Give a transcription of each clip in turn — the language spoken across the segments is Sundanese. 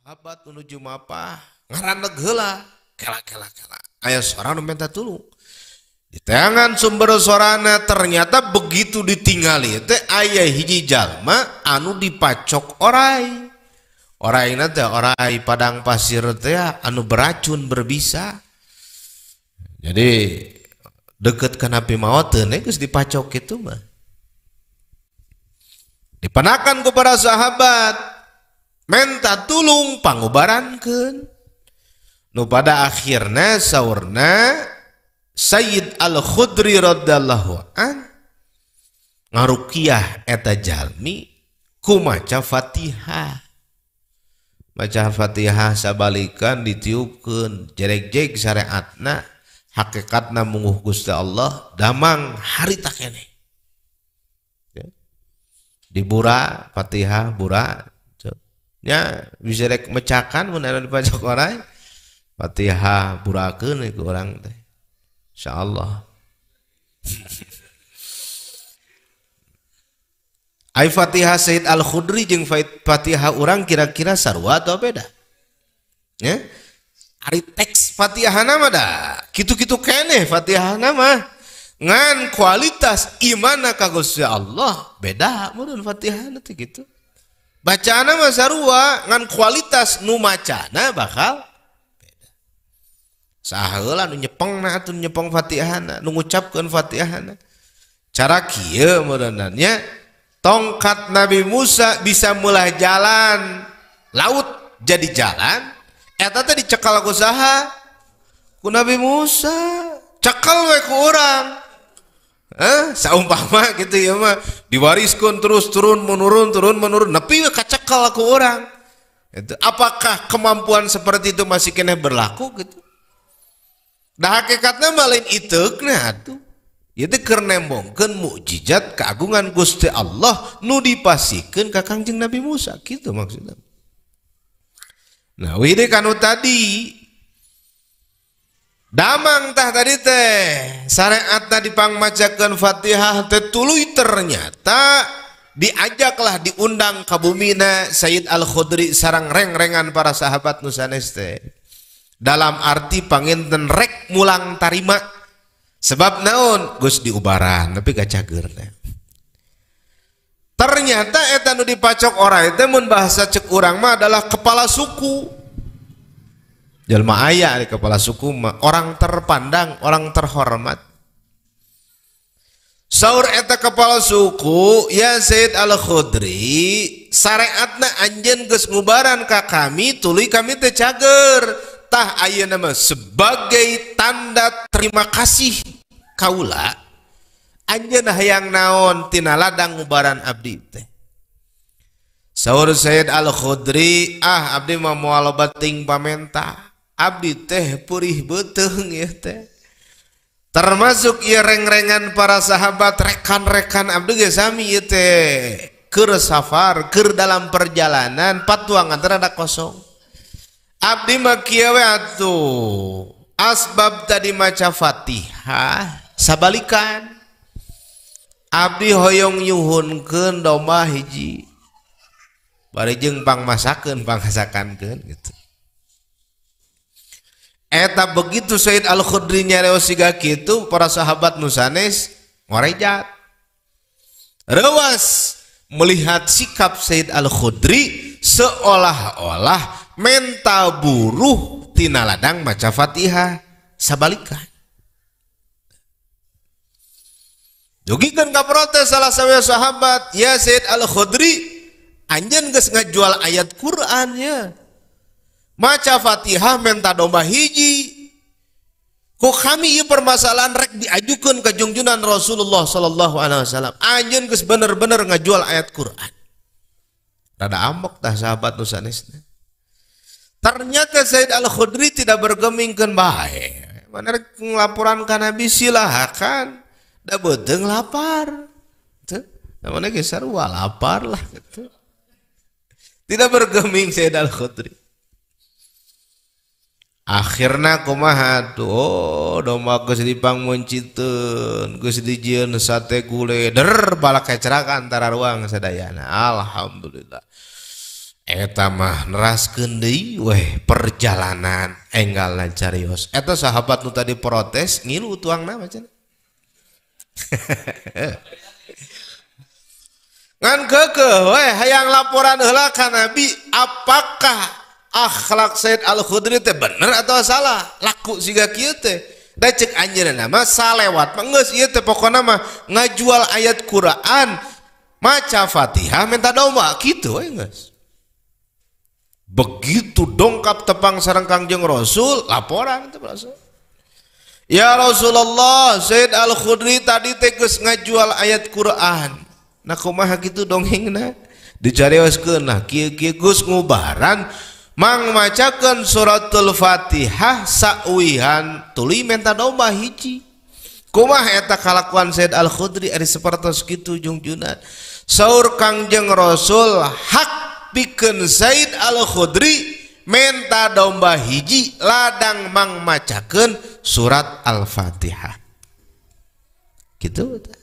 Sahabat menuju mapah ngaraneg heula kela kela kela aya sora nu minta tulung. Di tangan sumber sorana ternyata begitu ditinggali teh aya hiji jalma anu dipacok orai. Oraina teh orai padang pasir teh anu beracun berbisa. Jadi deket ka Nabi maot teh geus dipacok kitu mah. Dipenakan kepada sahabat menta tulung pangubarankeun. Nu pada akhirna saurna Sayyid Al-Khudri radhiyallahu an ngaruqyah eta jalmi ku maca Fatihah. Maca Fatihah sabalikan ditiupkeun jereg-jeg syariatna hakikatna munguh Gusti Allah damang harita keneh. Dibura Fatihah bura nya bisa rek mecakan mun anu dipacok orai Fatihah burakeun ku urang teh insyaallah. Ai Fatihah Sayyid Al-Khudri jeung Fatihah urang kira-kira sarua atau beda? Ya? Ari teks Fatihahna mah da kitu-kitu keneh Fatihahna mah. Ngan kualitas imana ka Gusti Allah beda meureun Fatihahna teh kitu. Bacaanna mah sarua ngan kualitas nu macana bakal beda. Saha heula nu nyepengna atuh nyepeng Fatihahna, nu ngucapkeun Fatihahna. Cara kieu meureunna nya tongkat Nabi Musa bisa mulai jalan laut jadi jalan eta teh dicekal ku saha? Ku Nabi Musa. Cekal we ku urang. Saumpama gitu ya mah diwariskeun terus turun menurun nepi we kacekal ku urang. Itu apakah kemampuan seperti itu masih keneh berlaku gitu? Nah hakikatna mah lain iteukna atuh. Ieu teh keur nembongkeun mukjizat keagungan Gusti Allah nu dipasikeun ka Kangjeng Nabi Musa gitu maksudna. Nah, wih kanu tadi damang tah tadi teh syariatna dipangmacakeun Fatihah teh tuluy ternyata diajaklah diundang ka bumina Sayyid Al-Khudri sareng reng-rengan para sahabat nu sanes teh. Dalam arti panginten rek mulang tarima. Sebab naon geus diubaran tapi kacageurna. Ternyata eta nu dipacok orai teh mun bahasa cek urang mah adalah kepala suku. Jelma aya di kepala suku mah orang terpandang, orang terhormat. Saur eta kepala suku, ya Sayyid Al-Khudri, syariatna anjeun geus ngubaran ka kami, tuluy kami teh cager. Tah ayeuna mah sebagai tanda terima kasih kaula anjeun hayang naon tina ladang ngubaran abdi teh. Saur Sayyid Al-Khudri, ah abdi mah moal loba ting pamenta, abdi teh purih beuteung ieu teh. Termasuk ieu reng-rengan para sahabat rekan-rekan abdi ge sami ieu teh keur safar, keur dalam perjalanan patuangan teh rada kosong. Abdi mah kieu we atuh. Asbab tadi maca Fatihah sabalikan. Abdi hoyong nyuhunkeun domba hiji. Bari jeung pangmasakeun, pangmasakankeun gitu. Eta begitu Sayyid Al-Khudri nyareos siga kitu para sahabat nu sanes ngorejat. Rewas melihat sikap Sayyid Al-Khudri seolah-olah menta buruh tina ladang maca Fatihah sabalikan. Dugikeun ka protes salah sawios sahabat, ya Sayyid Al-Khudri, anjeun geus ngajual ayat Quran ya. Maca Fatihah menta domba hiji. Ku kami ieu permasalahan rek diajukeun ka jungjunan Rasulullah sallallahu alaihi wasallam. Anjeun geus bener-bener ngajual ayat Quran. Rada ambek tah sahabat nu sanesna. Ternyata Sayyid Al-Khudri tidak bergemingkeun bae. Mana rek nglaporan ka Nabi silakan. Da beuteung lapar. Teu, namanya geus sarua lapar lah gitu. Tidak bergeming Sayyid Al-Khudri. Akhirna kumaha tuh, oh domba geus dipangmeunciteun, geus dijieun sate gule, der balak kecerakan antara ruang sadayana. Alhamdulillah. Eta mah neraskeun deui weh perjalanan enggalna carios. Eta sahabat nu tadi protes ngilu tuangna mah cenah. Ngan keukeuh weh hayang laporan heula ka Nabi, apakah akhlak Said Al-Khudri teh bener atau salah? Laku siga kieu teh. Da ceuk anjeunna mah salewat mah geus ieu teh pokona mah ngajual ayat Quran, maca Fatihah minta domba kitu we geus. Begitu dongkap tepang sareng Kangjeng Rasul, laporan teh Rasul. Ya Rasulullah, Said Al-Khudri tadi teh geus ngajual ayat Quran. Nah kumaha kitu dongengna? Dicarioskeun nah kieu-kieu geus ngubaran mang macakeun suratul Fatihah sauihan tuluy menta domba hiji. Kumaha eta kalakuan Said Al-Khudri ari sapertos kitu jungjunan. Saur Kangjeng Rasul hak pikeun Said Al-Khudri menta domba hiji ladang mang macakeun surat Al-Fatihah. Kitu tah.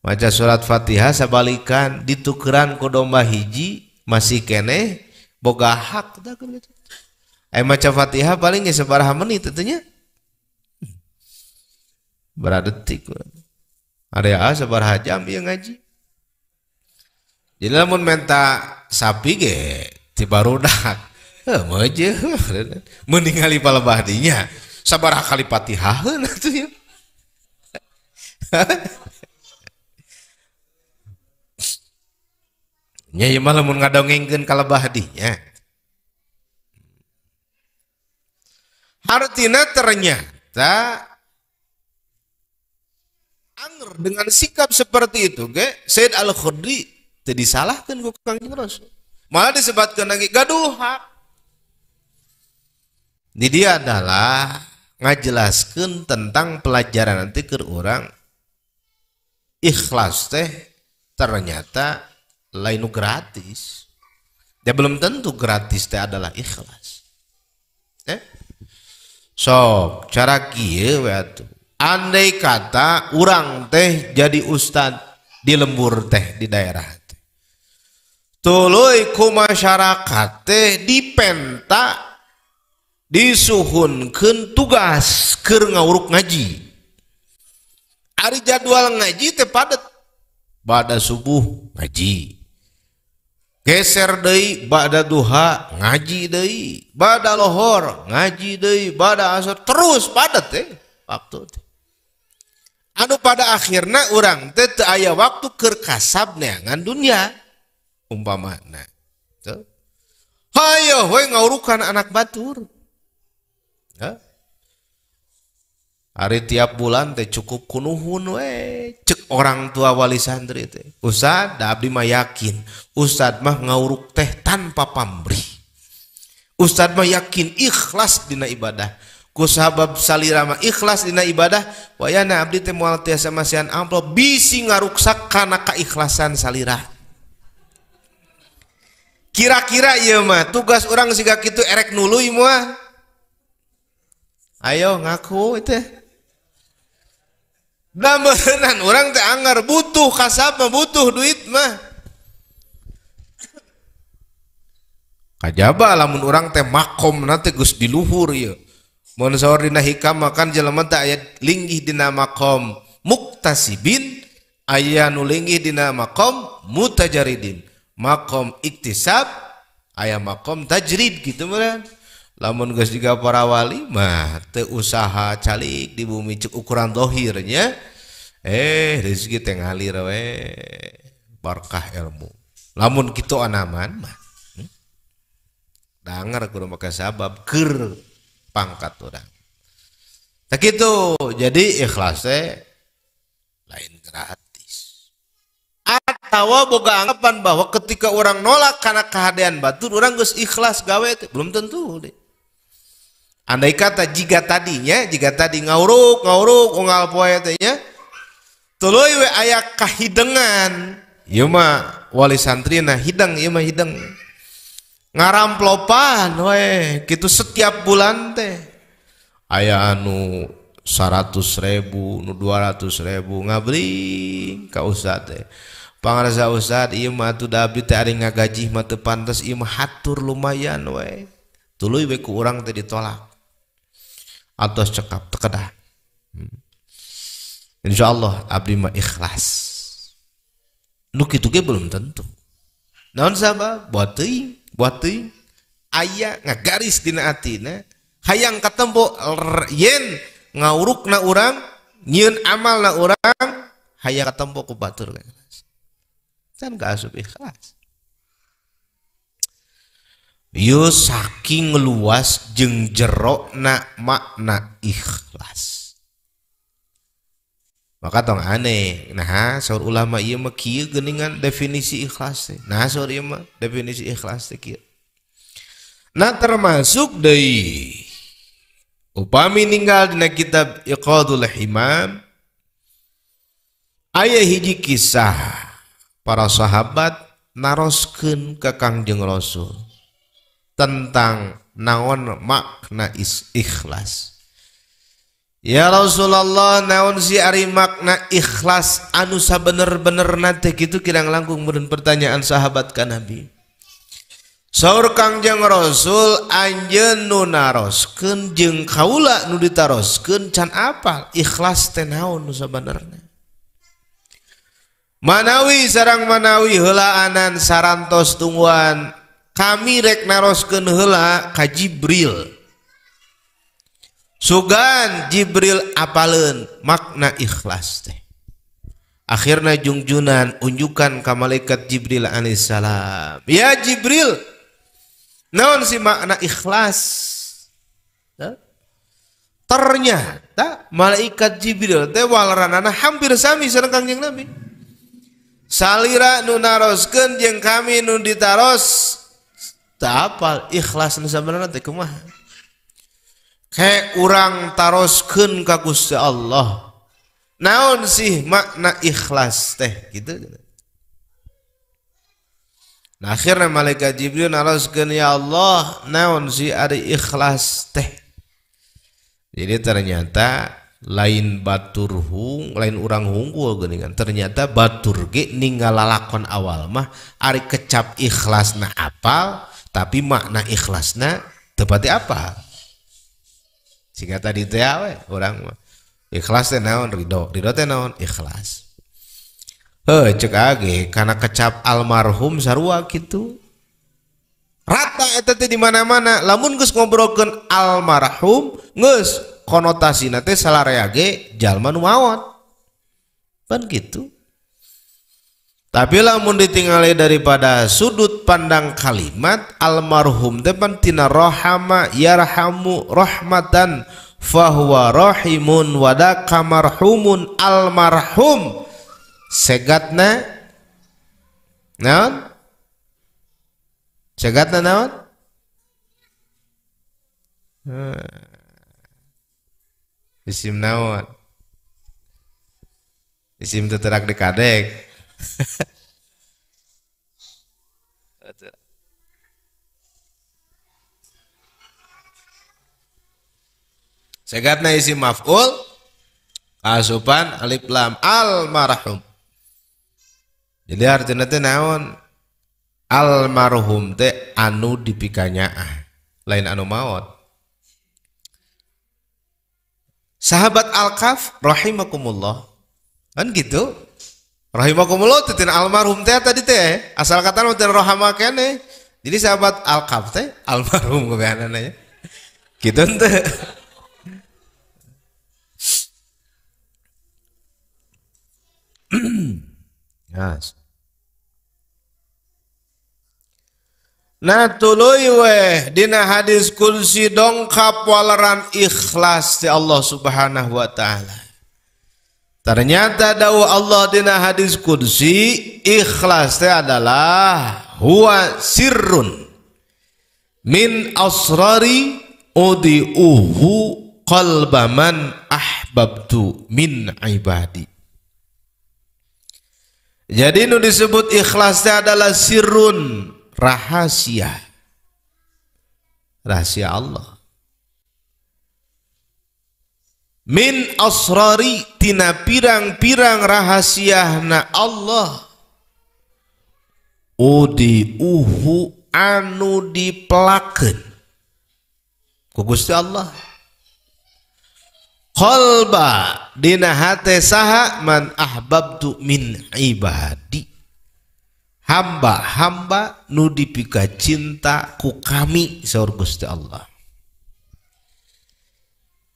Maca surat Fatihah sabalikan ditukeran ku domba hiji masih keneh boga hak tah kitu. Aya maca Fatihah paling ge sabaraha menit atuh nya? Berapa detik. Area sabaraha jam ieu ngaji. Jadi lamun menta sapi ge ti barudak. Heuh meujeuh meningali palebah dinya sabaraha kali Fatihaheun atuh nya. Nya ieu mah lamun ngadongengkeun kalebah dinya. Artina ternyata anger dengan sikap seperti itu ge Said Al-Khudri teu disalahkeun ku Kangjeng Rasul. Malah disebutkeun lagi gaduh hak. Ini dia adalah ngajelaskeun tentang pelajaran nanti keur urang ikhlas teh ternyata lain gratis. Dia belum tentu gratis teh adalah ikhlas. Sok cara kieu we atuh. Andai kata urang teh jadi ustad di lembur teh di daerah teh. Tuluy ku masyarakat teh dipenta disuhunkeun tugas keur ngawuruk ngaji. Ari jadwal ngaji teh padet. Ba'da subuh ngaji. Geser deui ba'da duha ngaji deui, ba'da lohor ngaji deui, ba'da asar terus padet teh waktu teh. Anu pada akhirna urang teh teu aya waktu keur kasab neangan dunya umpamana. Tuh. Hayo we ngaurukan anak batur. Hah? Hari tiap bulan teh cukup kunuhun we cek orang tua wali santri teh. Ustad da abdi mah yakin ustad mah ngauruk teh tanpa pamrih. Ustad mah yakin ikhlas dina ibadah. Ku sabab salira mah ikhlas dina ibadah wayana abdi teh moal tiasa masihan amplop bisi ngaruksak kana kaikhlasan salira. Kira-kira ieu mah tugas urang siga kitu erek nuluy moal. Ayo ngaku teh. Da meureunnan urang teh anggar butuh kasab mah butuh duit mah. Kajaba lamun urang teh makomna teh geus di luhur ieu. Mun saur dina hikam makan jelema teh aya linggih dina makom muktasibin, aya nu linggih dina makom mutajaridin. Makom iktisab aya makom tajrid kitu meureun. Lamun geus jiga para wali mah teu usaha calik di bumi cek ukuran dohirnya rezeki teh ngalir we barkah ilmu. Lamun kitu anaman mah dangar kudu make sabab keur pangkat urang. Tah kitu jadi ikhlas teh lain gratis. Atawa boga anggapan bahwa ketika orang nolak karena kehadean batur orang geus ikhlas gawe teh belum tentu deh. Andai kata jika tadinya, jika tadi ngauruk, ngauruk, unggal poe teh nya, tuluy we aya kahidengan. Ieu mah wali santrina hidang, ieu mah hidang. Ngaramplopan we kitu setiap bulan teh. Aya anu 100.000, nu 200.000 ngabring ka ustad teh. Pangarsa Ustad ieu mah atuh da abdi teh ari ngagajih mah teu pantes ieu mah hatur lumayan we. Tuluy we ku urang teh ditolak. Atos cekap teu kedah. Insyaallah abdi mah ikhlas. Nu kitu ge belum tentu. Naon sabab? Buat teuing aya ngagaris dina atina hayang katempo yen ngawurukna urang nyieun amalna urang hayang katempo ku batur ikhlas. Can kaasup ikhlas. Yo saking luas jeung jerokna makna ikhlas. Maka tong aneh, nah saur ulama ieu mah kieu geuningan definisi ikhlas teh. Nah saur ieu mah definisi ikhlas teh kieu. Nah termasuk deui upami ninggal dina kitab Iqadul Himam aya hiji kisah para sahabat naroskeun ka Kangjeng Rasul tentang naon makna ikhlas. Ya Rasulullah, naon si ari makna ikhlas anu sabener-benerna teh kitu kirang langkung meureun pertanyaan sahabat ka Nabi. Saur Kangjeng Rasul anjeun nu naroskeun jeung kaula nu ditaroskeun can apal ikhlas teh naon nu sabenerna. Manawi sareng manawi heulaanan sarantos tungguan kami rek naroskeun heula ka Jibril. Sugan Jibril apaleun makna ikhlas teh. Akhirna jungjunan unjukan ka malaikat Jibril alaihissalam. Ya Jibril, naon si makna ikhlas? Ternyata malaikat Jibril teh waleranana hampir sami sareng Kangjeng Nabi. Salira nu naroskeun jeung kami nu ditaros teu apal ikhlas nu sabenerna teh kumaha. Kayak urang taroskeun ka Gusti Allah. Naon sih makna ikhlas teh gitu. Nah, akhirnya malaikat Jibril naroskeun ya Allah, naon sih ari ikhlas teh. Jadi ternyata lain batur hung, lain urang hungkul geuningan. Ternyata batur ge ninggal lalakon awal mah ari kecap ikhlasna apal, tapi makna ikhlasna teu pati apal. Sehingga tadi teh we urang mah ikhlas teh naon ridho, ridho teh naon ikhlas. Heuh cek age kana kecap almarhum sarua kitu. Rata eta teh di mana-mana lamun geus ngobrolkeun almarhum geus konotasina teh salarea ge jalma nu maot. Pan kitu. Tapi lamun ditingali daripada sudut pandang kalimat almarhum teh pan tina rahama yarhamu rahmatan fahuwa rahimun wadaka marhumun almarhum segatna naon? Segatna naon? Isim naon? Isim teterak dikadek. Segatna isim maf'ul asupan alif lam almarhum. Jadi artinya teh naon? Almarhum teh anu dipikanyaah, lain anu maot. Sahabat Al-Kahf rahimakumullah. Kan gitu. Rahimakumullah teh tina almarhum teh tadi teh asal kata mah tina rahama keneh. Jadi sahabat Al-Kahf teh almarhum kebehanana ya. Gitu teh. Yes. Nah tuluy weh dina hadis kursi dongkap waleran ikhlas ti Allah Subhanahu wa taala. Ternyata dawuh Allah dina hadis kursi ikhlas teh adalah huwa sirrun min asrari udiuhu qalba man ahbabtu min ibadi. Jadi nu disebut ikhlasnya adalah sirrun, rahasia. Rahasia Allah. Min asrari tina pirang-pirang rahasiahna Allah. Udi uhu anu dipelakeun ku Gusti Allah qalba dina hate saha man ahbabtu min ibadi hamba-hamba nu dipika cinta ku kami saur Gusti Allah.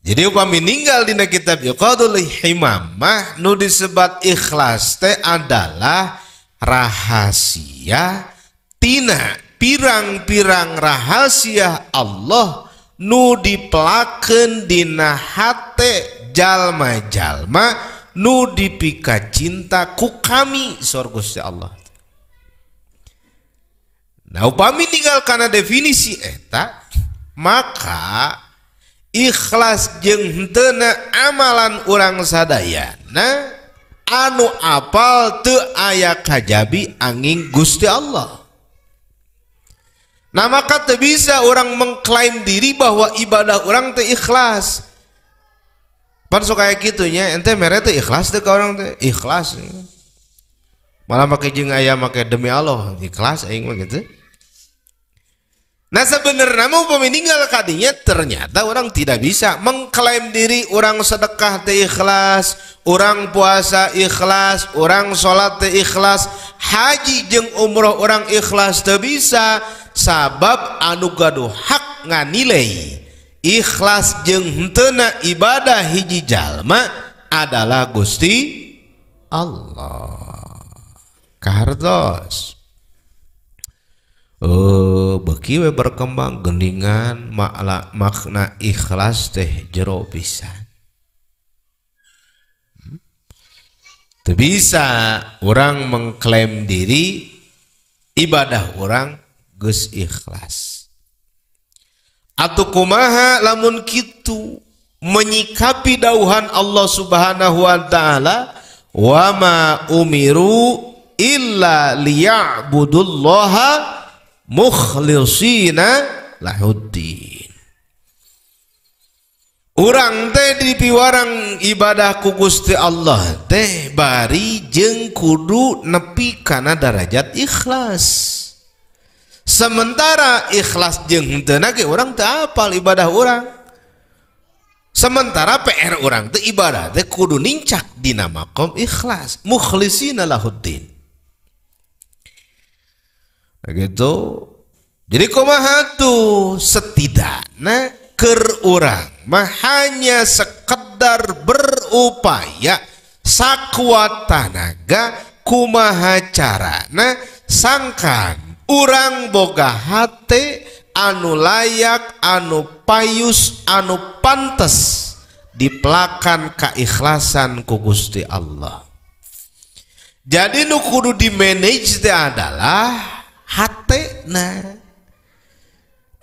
Jadi upami ninggal dina kitab Iqadul Himam mah nu disebat ikhlas teh adalah rahasia tina pirang-pirang rahasia Allah nu dipelakeun dina hate jalma-jalma nu dipika cinta ku kami saur Gusti Allah. Nah upami ninggal kana definisi eta maka ikhlas jeung henteuna amalan urang sadayana anu apal teu aya kajabi angin Gusti Allah. Nah maka teu bisa orang mengklaim diri bahwa ibadah orang teh ikhlas. Pan sok kaya kitu nya, ente mere teh ikhlas teh ka urang teh ikhlas. Malah make jeung aya make demi Allah, ikhlas aing mah gitu. Nah sebenarnya mau meninggal kadinya ternyata orang tidak bisa mengklaim diri orang sedekah teh ikhlas, orang puasa ikhlas, orang sholat teh ikhlas, haji jeung umroh orang ikhlas teu bisa sabab anu gaduh hak nganilai ikhlas jeung henteuna ibadah hiji jalma adalah Gusti Allah. Kahartos. Beki we berkembang geningan makna ikhlas teh jero pisan. Teu bisa orang mengklaim diri ibadah orang geus ikhlas. Atuh kumaha lamun kitu menyikapi dauhan Allah Subhanahu wa taala wa ma umiru illa liya'budullaha mukhlisina lahuddin. Urang teh dipiwarang ibadah ku Gusti Allah teh bari jeung kudu nepi kana darajat ikhlas. Sementara ikhlas jeung henteuna ge urang teu apal ibadah urang. Sementara PR urang teh ibadah teh kudu nincak dina maqam ikhlas, mukhlisina lahuddin. Nah gitu. Jadi kumaha tuh setidaknya keur urang mah hanya sekedar berupaya sakuat tanaga kumaha carana sangkan urang boga hate anu layak, anu payus, anu pantes dipelakan keikhlasan ku Gusti Allah. Jadi nu kudu di manage teh adalah hatena.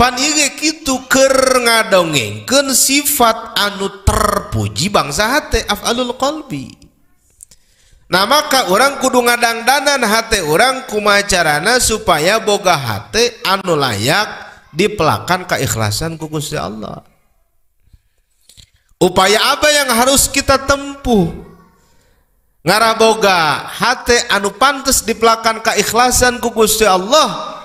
Pan ieu ge kitu keur ngadongengkeun sifat anu terpuji bangsa hate af'alul qalbi. Nah maka orang kudu ngadangdanan hate orang kumaha carana supaya boga hate anu layak dipelakan keikhlasan ku Gusti Allah. Upaya apa yang harus kita tempuh ngarah boga hate anu pantes dipelakan keikhlasan ku Gusti Allah?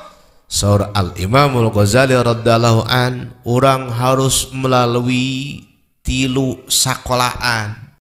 Saur Al-Imamul Ghazali radhiyallahu an, orang harus melalui tilu sakolaan.